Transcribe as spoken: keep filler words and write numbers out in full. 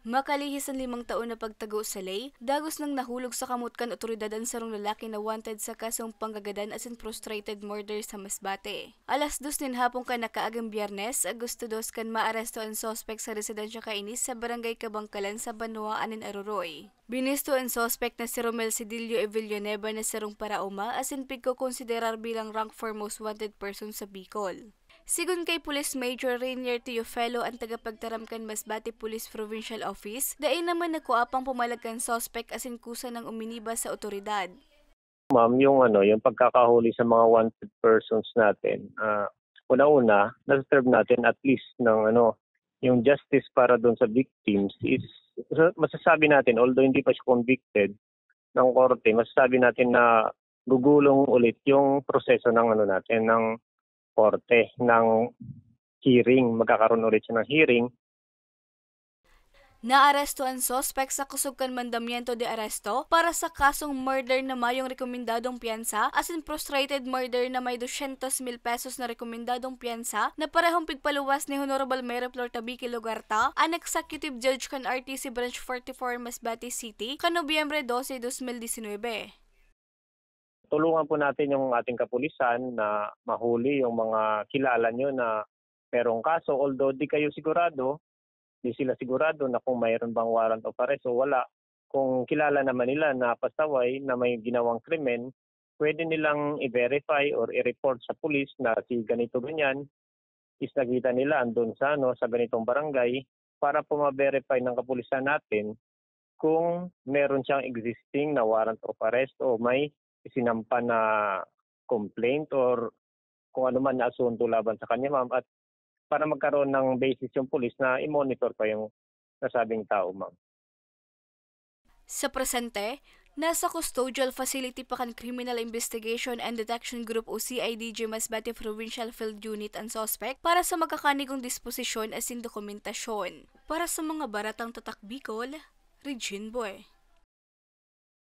Makalihis an limang taon na pagtago sa lay, dagos nang nahulog sa kamot kan otoridad an sarong lalaki na wanted sa kasong panggagadan asin frustrated murder sa Masbate. Alas dos nin hapon kan nakaaging Biyernes, Agosto dos, kan maaresto an suspek sa residensya kaini sa Barangay Kabangkalan sa banwaan nin Aroroy. Binisto an suspek na si Romel Cedillo e Villanueva na sarong paraoma asin pigkokonsiderar bilang rank four most wanted person sa Bicol. Sigon kay Police Major Rainier Teofilo, an tagapagtaram kan Masbate Police Provincial Office, dai naman nagkuapang pumalag kan suspek asin kusa nang uminiba sa otoridad. Ma'am, yung ano, yung pagkakahuli sa mga wanted persons natin, ah, una-una, na-serve natin at least ng ano, yung justice para doon sa victims is sa- masasabi natin, although hindi pa siya convicted ng korte, masasabi natin na gugulong ulit yung proseso ng ano natin, ng korte, ng hearing. Magkakaroon ulit siya ng hearing. Naaresto an suspek sa kusog kan mandamiento de aresto para sa kasong murder na mayong rekomendadong piyansa asin frustrated murder na may dosyentos mil pesos na rekomendadong piyansa na parehong pigpaluwas ni Honorable Mary Flor Tabique Lugarta, an Executive Judge kan R T C Branch forty-four Masbate City, kan Nobyembre dose, dos mil disinwebe. Tulungan po natin yung ating kapulisan na mahuli yung mga kilala nyo na merong kaso, although di kayo sigurado, di sila sigurado na kung mayroon bang warrant of arrest o wala. Kung kilala naman nila na pasaway na may ginawang krimen, pwede nilang i-verify or i-report sa pulis na si ganito ganyan is nakita nila andun sa ano, sa ganitong barangay, para po ma-verify ng kapulisan natin kung meron siyang existing na warrant of arrest o may isinampa na complaint or kung ano man na asunto laban sa kanya, ma'am, at para magkaroon ng basis yung pulis na i-monitor pa yung nasabing tao, ma'am. Sa presente, nasa Custodial Facility pa kan Criminal Investigation and Detection Group o C I D G Masbate Provincial Field Unit an suspek para sa magkakanigong disposisyon asin dokumentasyon. Para sa mga baratang tatak Bicol, Regine Boy.